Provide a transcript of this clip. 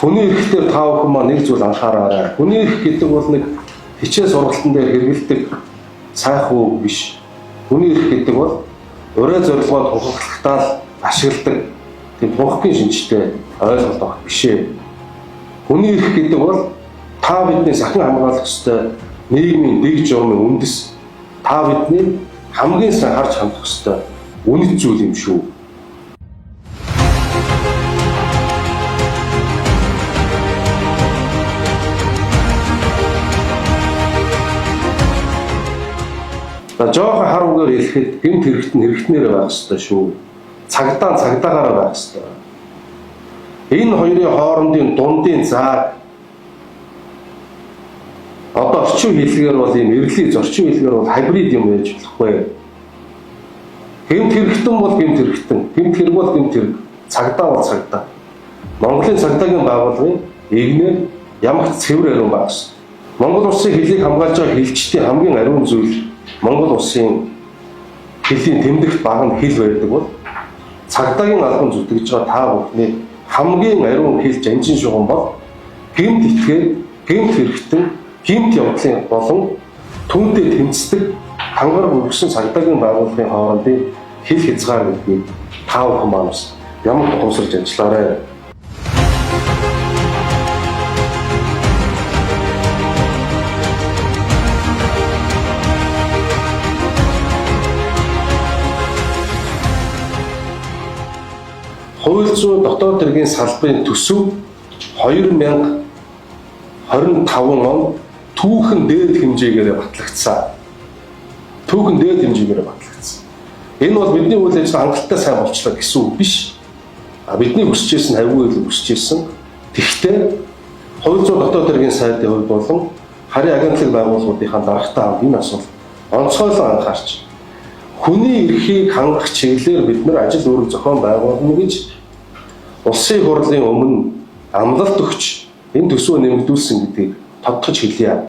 Хүний эрхтээр та бүхэн маа нэг зүйл анхаараарай. Хүний эрх гэдэг бол нэг хичээл сургалтын дээр хэрэгэлдэг сайхан үг биш. Хүний эрх гэдэг бол урай зорилгоо тунхаглахдаа л ашигладаг тийм тунхагийн шинжтэй ойлголт огт биш ээ. Хүний эрх гэдэг бол та бидний сахин хамгаалах ёстой нийгмийн дэг журмын үндэс, та бидний хамгийн сайн харж хандах ёстой үнэт зүйл юм шүү. За жоохон хар үгээр хэлэхэд гэмт хэрэгт нь хэрэгтнээр байх ёстой шүү. Цагдаа цагдаагаараа байх ёстой. Энэ хоёрын хоорондын дундын зааг одоо орчин хэллэгээр бол ийм эрэлий зорчин хэллэгээр бол хибрид юм байж болохгүй. Гэмт хэрэгтэн бол гэмт хэрэгтэн, гэмт хэрэг бол гэмт хэрэг, цагдаа бол цагдаа. Монголын цагдаагийн байгууллагын эгнээр ямагт цэвэр ариун байх ёстой. Монгол улсын хөлийг хамгаалж байгаа хилчдийн хамгийн ариун зүйл Монгол улсын хөлийн тэмдэгт баг нь хэл байдаг бол цагдаагийн албан зүтгэж байгаа та бүхний хамгийн ариун хэл жанжин шугам бол гэмт итгээд, гэмт хэрэгтэн, гэмт явдлын болон түүнтэй тэмцдэг хангар бүргсэн цагдаагийн байгууллагын хоорондын хэл хязгаар гэдгийг та бүхэн маань бас ямар тухамсарч ажиллаарай. Хууль зүйн дотоод хэргийн салбарын төсөв 2025 онд түүхэн дээд хэмжээгээр батлагдсан. Түүхэн дээд хэмжээгээр батлагдсан. Энэ бол бидний үйл ажиллагаа хангалттай сайн болчлоо гэсэн үг биш. А бидний хүсэж ирсэн хавьгүй илүү хүсэж ирсэн. Тэгэхдээ хууль зүйн дотоод хэргийн сайдын хувьд болон харын агентлаг байгууллагуудынхаа дарагтай хамт энэ асуудал онцгойлон анхаарч хүний эрхийг хангах чиглэлээр бид нар ажил үүрэг зохион байгуулна гэж улсын хурлын өмнө амлалт өгч энэ төсвөө нэмэгдүүлсэн гэдгийг тодтогч хэлье.